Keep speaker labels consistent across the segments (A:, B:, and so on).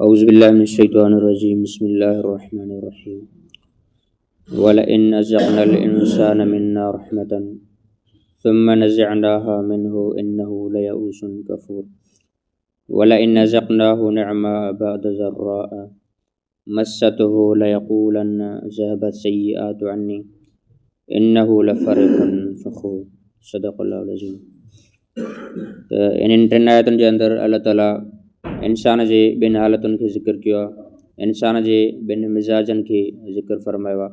A: اعوذ بالله من الشيطان الرجيم بسم الله الرحمن الرحيم ولئن أذقنا الإنسان منا رحمة ثم نزعناها منه إنه ليئوس كفور ولئن أذقناه نعمة بعد ضراء مسته ليقولن ذهبت السيئات عني انه لفرح فخور صدق الله العظيم. ته انهن ٽن آيتن جي اندر الله تعاليٰ انسان جي ٻن حالتن کي ذڪر ڪيو آهي، انسان جي ٻن مزاجن کي ذڪر فرمايو آهي.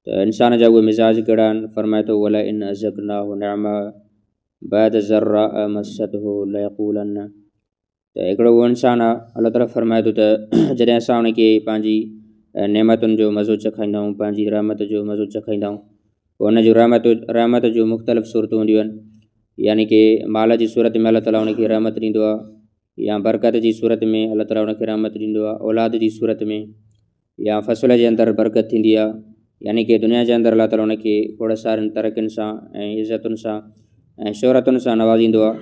A: ته انسان جا اهي مزاج ڪهڙا آهن؟ فرمائي ٿو ولئن اذقناه نعماء بعد ضراء مسته ليقولن، ته هڪڙو اهو انسان آهي، الله تعاليٰ فرمائي ٿو ته جڏهن اسان ان کي پنهنجي نعمتن جو مزو چکائيندا آهيون، پنهنجي رحمت جو مزو چکائيندا آهيون، پوء ان جون رحمت رحمت جون مختلف صورتون هونديون آهن، يعني ڪي مال جي صورت ۾ الله تعاليٰ ان کي رحمت ڏيندو آهي، يا برڪت جي صورت ۾ الله تعاليٰ ان کي رحمت ڏيندو آهي، اولاد جي صورت ۾، يا فصل جي اندر برڪت ٿيندي آهي، يعني ڪي دنيا جي اندر الله تعاليٰ ان کي کوڙ سارين ترقين سان ۽ عزتن سان ۽ شهرتن سان نوازيندو آهي.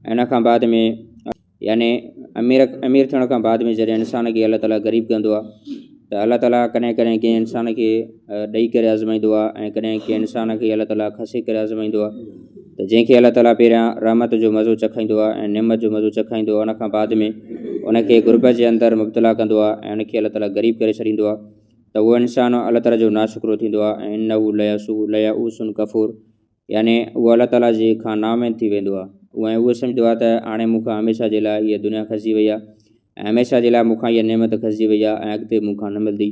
A: ۽ ان کان بعد ۾ يعني امير امير ٿيڻ کان بعد ۾ جڏهن انسان کي الله تعاليٰ غريب ڪندو آهي ته الله تعاليٰ ڪڏهن ڪڏهن ڪنهن انسان کي ڏئي ڪري آزمائيندو آهي ۽ ڪڏهن ڪنهن انسان کي الله تعاليٰ کسي ڪري آزمائيندو آهي. ته جنهن کي الله تعاليٰ پهريان رحمت جو مزو چکائيندو آهي ۽ نعمت جو مزو چکائيندو آهي، ان کان بعد ۾ ان کي غربت جي اندر مبتلا ڪندو آهي ۽ ان کي الله تعاليٰ غريب ڪري ڇڏيندو آهي ته اهو انسان الله تعاليٰ جو ناشڪرو ٿيندو آهي. ۽ انه ليئوس ڪفور، يعني اهو الله تعاليٰ جي کان نااميد ٿي ويندو آهي ۽ اهو سمجهندو آهي ته هاڻي مون کان هميشه جي لاء هيء دنيا کسجي وئي آهي ۽ هميشه جي لاء مون کان هيء نعمت کسجي وئي آهي ۽ اڳتي مون کان نه ملندي.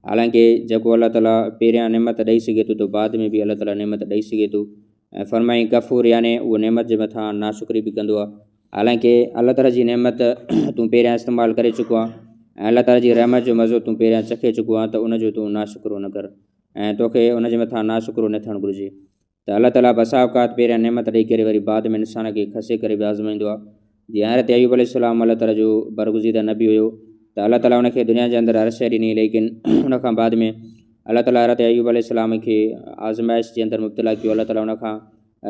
A: حالانڪه جيڪو الله تعاليٰ پهريان نعمت ڏئي سگهي ٿو ته بعد ۾ به الله تعاليٰ نعمت ڏئي سگهي ٿو. ۽ فرمائين ڪفور، يعني اهو نعمت جي مٿان ناشڪري به ڪندو آهي. حالانڪه الله تعاليٰ جي نعمت تون پهريان استعمال ڪري چڪو آهين ۽ الله تعاليٰ جي رحمت جو مزو تون پهريان چکي چڪو آهين ته ان جو تون ناشڪرو نه ڪر ۽ توکي ان جي مٿان ناشڪرو نه ٿيڻ گهرجي. ته الله تعاليٰ بسا اوقات پهريان نعمت ڏئي ڪري وري بعد ۾ انسان کي کسي ڪري به آزمائيندو آهي. جيئن حضرت ايوب عليه السلام الله تعاليٰ جو برگزيده نبي هيو ته الله تعاليٰ ان کي دنيا جي اندر هر شيء ڏني، ليڪن ان کان بعد ۾ الله تعاليٰ حضرت ايوب عليه السلام کي آزمائش جي اندر مبتلا ڪيو. الله تعاليٰ ان کان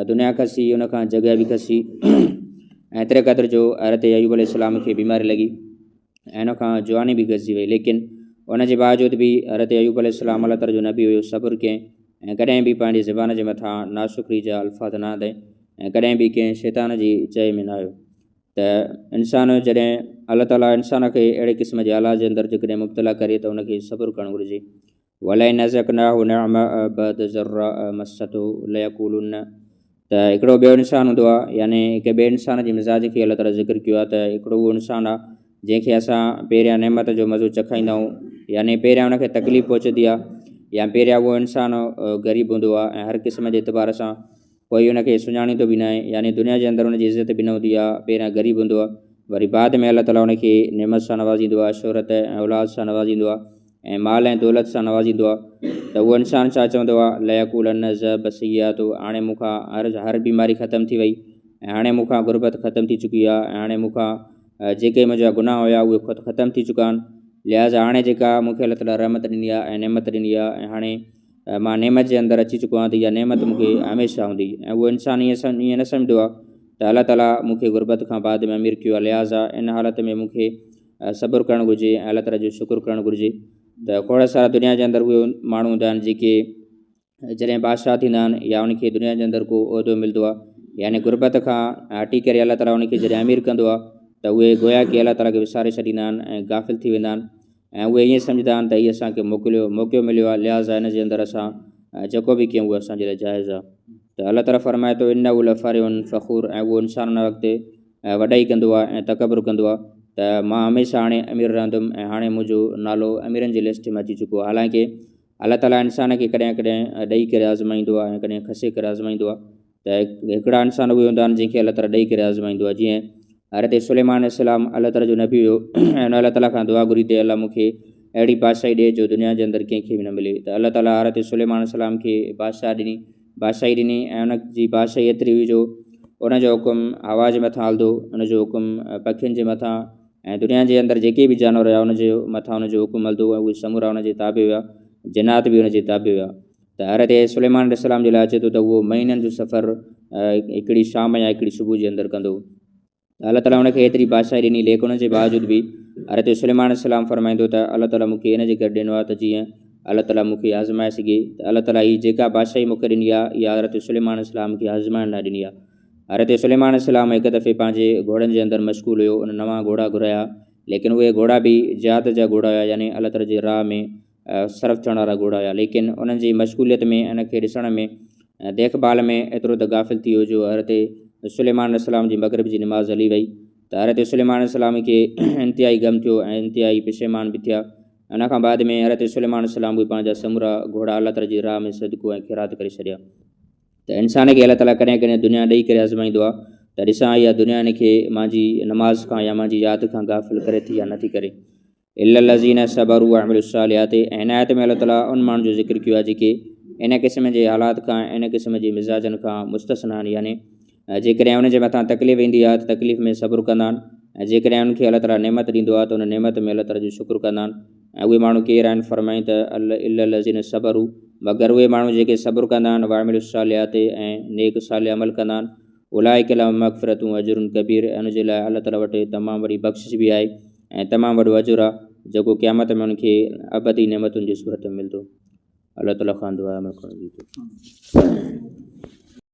A: دنيا کسي، ان کان جڳهه به کسي، ۽ ايتري قدر جو حضرت ايوب عليه السلام کي بيماري لڳي ۽ ان کان جواني به گسجي وئي، ليڪن ان جي باوجود به حضرت ايوب عليه السلام الله تعاليٰ جو نبي هيو، صبر ڪيائين ۽ ڪڏهن به پنهنجي زبان جي مٿان ناشڪري جا الفاظ نه آندائين ۽ ڪڏهن به ڪنهن شيطان جي چئي ۾ نه آيو. ته انسان جڏهن الله تعاليٰ انسان کي اهڙي قسم جي حالات جي اندر جيڪڏهن مبتلا ڪري ته ان کي صبر ڪرڻ گهرجي. ولئن اذقناه نعماء بعد ضراء مسته ليقولن، ته هڪڙو ٻيو انسان هوندو آهي، يعني هڪ ٻئي انسان جي مزاج کي الله تعاليٰ ذڪر ڪيو آهي ته هڪڙو اهو انسان آهي جنهن کي اسان پهريان نعمت جو مزو چکائيندا آهيون، يعني پهريان ان کي تڪليف پهچندي آهي، يا پهريان اهو انسان غريب هوندو آهي ۽ هر قسم جي اعتبار سان ڪوئي ان کي سڃاڻيندو به ناهي، يعني دنيا جي اندر ان جي عزت به نه هوندي آهي، پهريان غريب هوندو آهي، وري بعد ۾ الله تعاليٰ ان کي نعمت سان نوازيندو آهي، شهرت ۽ اولاد سان نوازيندو آهي ۽ مال ۽ دولت سان نوازيندو آهي ته اهو انسان ڇا چوندو آهي؟ ليقولن ذهب السيئات، هاڻي مون کان هر هر بيماري ختم ٿي وئي ۽ هاڻي مون کان غربت ختم ٿي چڪي آهي ۽ هاڻي مون کان جيڪي منهنجا گناهه هيا اهي خود ختم ٿي چڪا آهن، لهٰذا هاڻي جيڪا مون کي الله تعاليٰ رحمت ڏني آهي ۽ نعمت ڏني آهي ۽ هاڻي مان نعمت جي اندر اچي چڪو آهيان ته اها نعمت مون کي هميشه هوندي. ۽ اهو انسان ائين نه سمجهندو آهي ته الله تعاليٰ مون کي غربت کان بعد ۾ امير ڪيو آهي، لهٰذا ان حالت ۾ مون کي صبر ڪرڻ گهرجي ۽ الله تعاليٰ جو شڪر ڪرڻ گهرجي. ته کوڙ سارا دنيا جي اندر اهي ماڻهو هوندا آهن جيڪي جڏهن بادشاهه ٿيندا آهن يا ان کي دنيا جي اندر ڪو عهدو ملندو آهي، يعني غربت کان هٽي ڪري الله تعاليٰ ان کي جڏهن امير ڪندو آهي ته اهي گويا ڪي الله تعاليٰ کي وساري ڇڏيندا آهن ۽ غافل ٿي ويندا آهن ۽ اهي ائين سمجهندا آهن ته هي اسان کي موڪليو موقعو مليو آهي، لهٰذا ان جي اندر اسان جيڪو به ڪيون اهو اسان جي لاء جائز آهي. ته الله تعاليٰ فرمائي ٿو انه لفرح فخور، ۽ اهو انسان ان وقت وڏائي ڪندو آهي ۽ تڪبر ڪندو آهي ته مان هميشه هاڻي امير رهندم ۽ هاڻي منهنجو نالو اميرن جي لسٽ ۾ اچي چڪو آهي. حالانڪه الله تعاليٰ انسان کي ڪڏهن ڪڏهن ڏئي ڪري آزمائيندو آهي ۽ ڪڏهن کسي ڪري آزمائيندو آهي. ته هڪڙا انسان اهي هوندا آهن جن کي الله تعاليٰ ڏئي ڪري آزمائيندو آهي، جيئن حضرت سليمان عليه السلام الله تعاليٰ جو نبي هيو ۽ ان الله تعاليٰ کان دعا گهري ته الله مون کي اهڙي بادشاهي ڏي جو دنيا جي اندر ڪنهن کي به نه ملي. ته الله تعاليٰ حضرت سليمان عليه السلام کي بادشاهه ڏني بادشاهي ڏني ۽ ان جي بادشاهي ايتري هئي جو ان جو حڪم هوا جي مٿان هلندو، ان جو حڪم پکين جي مٿان ۽ دنيا جي اندر جيڪي به جانور هيا ان جي مٿان ان جو حڪم هلندو ۽ اهي سمورا ان جي تابع هيا، جنات به ان جي تابع هيا. ته حضرت سليمان عليه السلام جي لاء اچي ٿو ته اهو مهينن جو سفر هڪڙي شام يا هڪڙي صبح جي اندر ڪندو هو. ته الله تعاليٰ ان کي ايتري بادشاهي ڏني، ليڪن ان جي باوجود به حضرت سليمان عليه السلام فرمائيندو ته الله تعالي مون کي ان جي ڪري ڏنو آهي ته جيئن الله تعالي مون کي آزمائي سگهي ته الله تعالي هي جيڪا بادشاهي مون کي ڏني آهي اها حضرت سليمان عليه السلام کي آزمائڻ لاء ڏني آهي. حضرت سليمان عليه السلام هڪ دفعي پنهنجي گهوڙن جي اندر مشغول هيو ان نوان گهوڙا گهرايا ليڪن اهي گهوڙا به جهاد جا گهوڙا هيا يعني الله تعالي جي راهه ۾ صرف ٿيڻ وارا گهوڙا هيا ليڪن انهن جي مشغوليت ۾ ان کي ڏسڻ ۾ ديک ڀال ۾ ايترو ته غافل ٿي ويو جو حضرت سليمان عليه السلام جي مغرب جي نماز هلي وئي ته حضرت سليمان عليه السلام کي انتهائي غم ٿيو ۽ انتهائي پشيمان به ٿيا. ان کان بعد ۾ حضرت سليمان عليه السلام به پنهنجا سمورا گهوڙا الله تعالي جي راهه ۾ صدقو ۽ خيرات ڪري ڇڏيا. ته انسان کي الله تعالي ڪڏهن ڪڏهن دنيا ڏئي ڪري آزمائيندو آهي ته ڏسان اها دنيا هن کي مانجي نماز کان يا مانجي ياد کان غافل ڪري ٿي يا نٿي ڪري. الا الذين صبروا وعملوا الصالحات ۽ هن آيت ۾ الله تعالي ان ماڻهن جو ذڪر ڪيو آهي جيڪي ان قسم جي حالات کان ۽ ان قسم جي مزاجن کان مستثنيٰ آهن يعني جيڪڏهن انهن جي مٿان تڪليف ايندي آهي ته تڪليف ۾ صبر ڪندا آهن ۽ جيڪڏهن انهن کي الله تعالي نعمت ڏيندو آهي ته ان نعمت ۾ الله تعالي جو شڪر ڪندا آهن ۽ اهي ماڻهو ڪير آهن فرمائين ته الا الذين صبروا مگر اهي ماڻهو جيڪي صبر ڪندا آهن وعملوا الصالحات ۽ نيڪ صالح عمل ڪندا آهن اولئک لهم مغفرة و اجر ڪبير ۽ ان جي لاء الله تعالي وٽ تمام وڏي بخشش به آهي ۽ تمام وڏو اجر آهي جيڪو قيامت ۾ ان کي ابدي نعمتن جي صورت ۾ ملندو. الله تعالي کان دعا آهي عمل ڪرڻ جي توفيق.